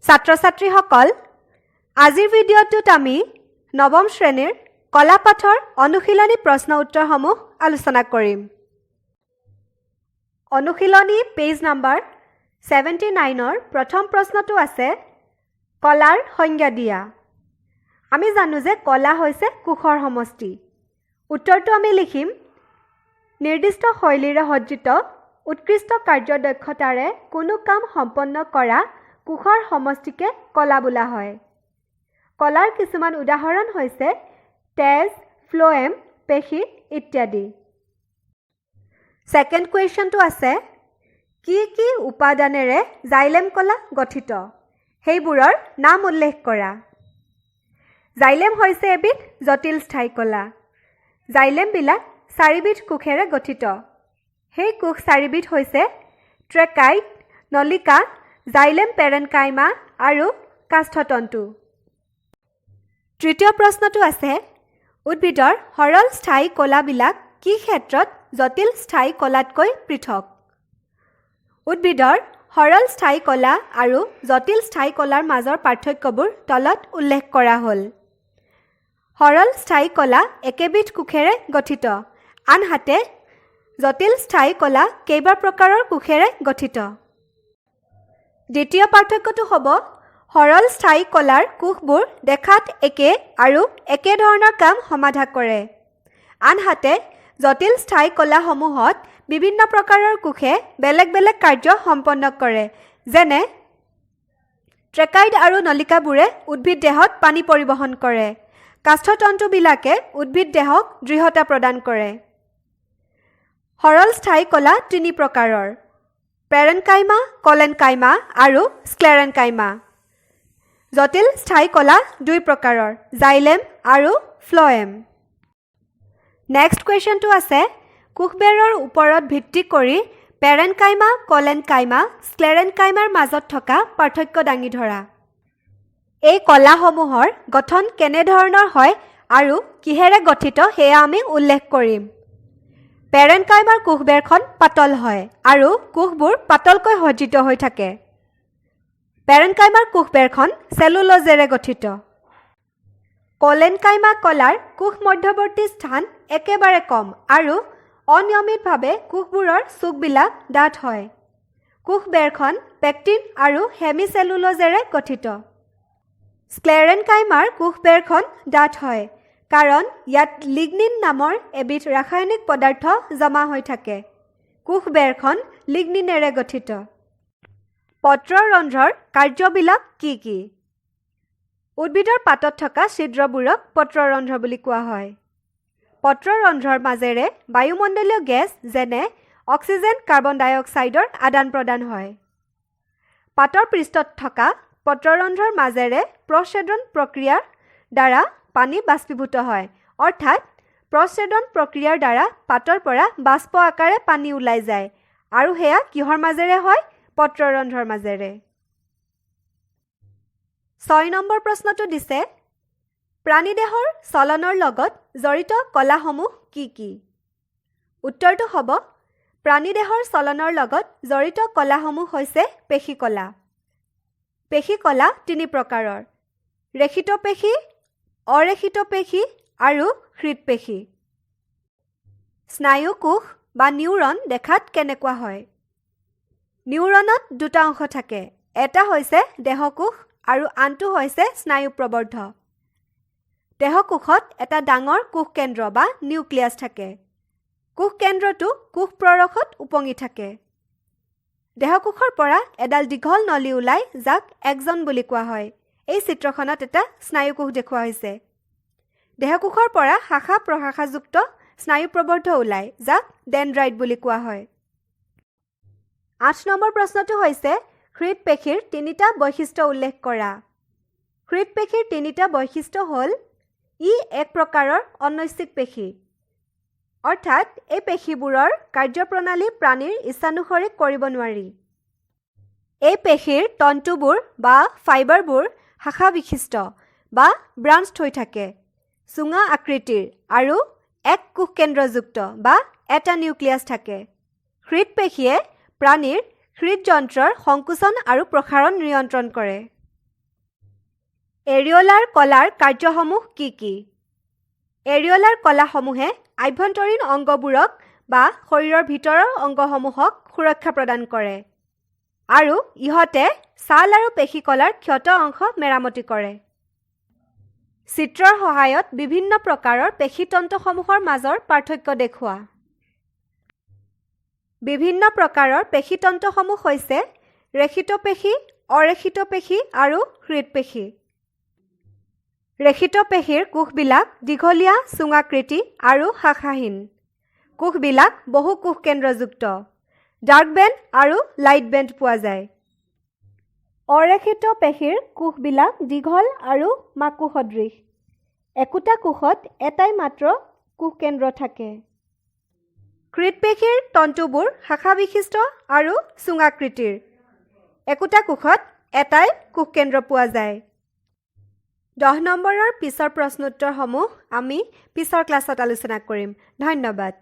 ছাত্ৰ ছাত্ৰীসকল, আজিৰ ভিডিঅ'টোত আমি নৱম শ্ৰেণীৰ কলা পাঠৰ অনুশীলনী প্ৰশ্ন উত্তৰসমূহ আলোচনা কৰিম। অনুশীলনী পেজ নাম্বাৰ 79ৰ প্ৰথম প্ৰশ্নটো আছে, কলাৰ সংজ্ঞা দিয়া। আমি জানো যে কলা হৈছে কোষৰ সমষ্টি। উত্তৰটো আমি লিখিম, নিৰ্দিষ্ট শৈলীৰে সজ্জিত উৎকৃষ্ট কাৰ্যদক্ষতাৰে কোনো কাম সম্পন্ন কৰা কোষৰ সমষ্টিকে কলা বোলা হয়। কলাৰ কিছুমান উদাহৰণ হৈছে তেজ, ফ্ল'য়েম, পেশী ইত্যাদি। ছেকেণ্ড কুৱেশ্যনটো আছে, কি কি উপাদানেৰে জাইলেম কলা গঠিত, সেইবোৰৰ নাম উল্লেখ কৰা। জাইলেম হৈছে এবিধ জটিল স্থায়ী কলা। জাইলেমবিলাক চাৰিবিধ কোষেৰে গঠিত। সেই কোষ চাৰিবিধ হৈছে ট্ৰেকাইড, নলিকা, জাইলেম পেৰেনকাইমা আৰু কাষ্ঠতন্তু। তৃতীয় প্ৰশ্নটো আছে, উদ্ভিদৰ সৰল স্থায়ী কলাবিলাক কি ক্ষেত্ৰত জটিল স্থায়ী কলাতকৈ পৃথক? উদ্ভিদৰ সৰল স্থায়ী কলা আৰু জটিল স্থায়ী কলাৰ মাজৰ পাৰ্থক্যবোৰ তলত উল্লেখ কৰা হ'ল। সৰল স্থায়ী কলা একেবিধ কোষেৰে গঠিত, আনহাতে জটিল স্থায়ী কলা কেইবা প্ৰকাৰৰ কোষেৰে গঠিত। দ্বিতীয় পাৰ্থক্যটো হ'ব, সৰল স্থায়ী কলাৰ কোষবোৰ দেখাত একে আৰু একে ধৰণৰ কাম সমাধা কৰে, আনহাতে জটিল স্থায়ী কলাসমূহত বিভিন্ন প্ৰকাৰৰ কোষে বেলেগ বেলেগ কাৰ্য সম্পন্ন কৰে। যেনে ট্ৰেকাইড আৰু নলিকাবোৰে উদ্ভিদ দেহত পানী পৰিবহণ কৰে। কাষ্ঠতন্তুবিলাকে উদ্ভিদ দেহক দৃঢ়তা প্ৰদান কৰে। সৰল স্থায়ী কলা তিনি প্ৰকাৰৰ, পেৰেনকাইমা, কলেনকাইমা আৰু স্ক্লেৰেনকাইমা। জটিল স্থায়ী কলা দুই প্ৰকাৰৰ, জাইলেম আৰু ফ্ল'য়েম। নেক্সট কুৱেশ্যনটো আছে, কোষবেৰৰ ওপৰত ভিত্তি কৰি পেৰেনকাইমা, কলেনকাইমা, স্ক্লেৰেনকাইমাৰ মাজত থকা পাৰ্থক্য দাঙি ধৰা। এই কলাসমূহৰ গঠন কেনেধৰণৰ হয় আৰু কিহেৰে গঠিত, সেয়া আমি উল্লেখ কৰিম। পেৰেনকাইমাৰ কোষবেৰখন পাতল হয় আৰু কোষবোৰ পাতলকৈ সজ্জিত হৈ থাকে। পেৰেনকাইমাৰ কোষবেৰখন চেলুলজেৰে গঠিত। কলেনকাইমা কলাৰ কোষ মধ্যৱৰ্তী স্থান একেবাৰে কম আৰু অনিয়মিতভাৱে কোষবোৰৰ চুকবিলাক ডাঠ হয়। কোষবেৰখন পেক্টিন আৰু হেমিচেলুলজেৰে গঠিত। স্ক্লেৰেনকাইমাৰ কোষবেৰখন ডাঠ হয়, কাৰণ ইয়াত লিগনিন নামৰ এবিধ ৰাসায়নিক পদাৰ্থ জমা হৈ থাকে। কোষবেৰখন লিগনিনেৰে গঠিত। পত্ৰৰন্ধ্ৰৰ কাৰ্যবিলাক কি কি? উদ্ভিদৰ পাতত থকা ছিদ্ৰবোৰক পত্ৰৰন্ধ্ৰ বুলি কোৱা হয়। পত্ৰৰন্ধ্ৰৰ মাজেৰে বায়ুমণ্ডলীয় গেছ, যেনে অক্সিজেন, কাৰ্বন ডাই অক্সাইডৰ আদান প্ৰদান হয়। পাতৰ পৃষ্ঠত থকা পত্ৰৰন্ধ্ৰৰ মাজেৰে প্ৰচ্ছেদন প্ৰক্ৰিয়াৰ দ্বাৰা পানী বাষ্পীভূত হয়, অৰ্থাৎ প্ৰচ্ছেদন প্ৰক্ৰিয়াৰ দ্বাৰা পাতৰ পৰা বাষ্প আকাৰে পানী ওলাই যায়। আৰু সেয়া কিহৰ মাজেৰে হয়? পত্ৰৰন্ধ্ৰৰ মাজেৰে। 6 নম্বৰ প্ৰশ্নটো দিছে, প্ৰাণীদেহৰ চলনৰ লগত জড়িত কলাসমূহ কি কি? উত্তৰটো হ'ব, প্ৰাণীদেহৰ চলনৰ লগত জড়িত কলাসমূহ হৈছে পেশী কলা। পেশী কলা তিনি প্ৰকাৰৰ, ৰেখিত পেশী, অৰেখিত পেশী আৰু হৃদপেশী। স্নায়ুকোষ বা নিউৰন দেখাত কেনেকুৱা হয়? নিউৰনত দুটা অংশ থাকে, এটা হৈছে দেহকোষ আৰু আনটো হৈছে স্নায়ুপ্ৰবৰ্ধ। দেহকোষত এটা ডাঙৰ কোষকেন্দ্ৰ বা নিউক্লিয়াছ থাকে। কোষকেন্দ্ৰটো কোষ প্ৰৰসত উপঙি থাকে। দেহকোষৰ পৰা এডাল দীঘল নলী ওলায়, যাক এক্সন বুলি কোৱা হয়। এই চিত্ৰখনত এটা স্নায়ুকোষ দেখুওৱা হৈছে। দেহকোষৰ পৰা শাখা প্ৰশাখাযুক্ত স্নায়ুপ্ৰবৰ্ধ ওলায়, যাক ডেনড্ৰাইট বুলি কোৱা হয়। 8 নম্বৰ প্ৰশ্নটো হৈছে, হৃদপেশীৰ তিনিটা বৈশিষ্ট্য উল্লেখ কৰা। হৃদপেশীৰ তিনিটা বৈশিষ্ট্য হ'ল, ই এক প্ৰকাৰৰ অনৈচ্ছিক পেশী, অৰ্থাৎ এই পেশীবোৰৰ কাৰ্যপ্ৰণালী প্ৰাণীৰ ইচ্ছানুসৰি কৰিব নোৱাৰি। এই পেশীৰ তন্তুবোৰ বা ফাইবাৰবোৰ শাখা বিশিষ্ট বা ব্ৰাঞ্চড হৈ থাকে, চুঙা আকৃতিৰ আৰু এক কোষকেন্দ্ৰযুক্ত বা এটা নিউক্লিয়াছ থাকে। হৃদপেশীয়ে প্ৰাণীৰ হৃদযন্ত্ৰৰ সংকোচন আৰু প্ৰসাৰণ নিয়ন্ত্ৰণ কৰে। এৰিঅ'লাৰ কলাৰ কাৰ্যসমূহ কি কি? এৰিঅ'লাৰ কলাসমূহে আভ্যন্তৰীণ অংগবোৰক বা শৰীৰৰ ভিতৰৰ অংগসমূহক সুৰক্ষা প্ৰদান কৰে আৰু ইহঁতে ছাল আৰু পেশীকলাৰ ক্ষত অংশ মেৰামতি কৰে। চিত্ৰৰ সহায়ত বিভিন্ন প্ৰকাৰৰ পেশীতন্তুসমূহৰ মাজৰ পাৰ্থক্য দেখুওৱা। বিভিন্ন প্ৰকাৰৰ পেশীতন্তুসমূহ হৈছে ৰেখিত পেশী, অৰেখিত পেশী আৰু হৃদপেশী। ৰেখিত পেশীৰ কোষবিলাক দীঘলীয়া, চুঙাকৃতি আৰু শাখাহীন। কোষবিলাক বহু কোষকেন্দ্ৰযুক্ত। ডাৰ্ক বেণ্ড আৰু লাইট বেণ্ড পোৱা যায়। অৰেখিত পেশীৰ কোষবিলাক দীঘল আৰু মাকোসদৃশ। একোটা কোষত এটাই মাত্ৰ কোষকেন্দ্ৰ থাকে। হৃদপেশীৰ তন্তুবোৰ শাখাবিশিষ্ট আৰু চুঙাকৃতিৰ। একোটা কোষত এটাই কোষকেন্দ্ৰ পোৱা যায়। 10 নম্বৰৰ পিছৰ প্ৰশ্নোত্তৰসমূহ আমি পিছৰ ক্লাছত আলোচনা কৰিম। ধন্যবাদ।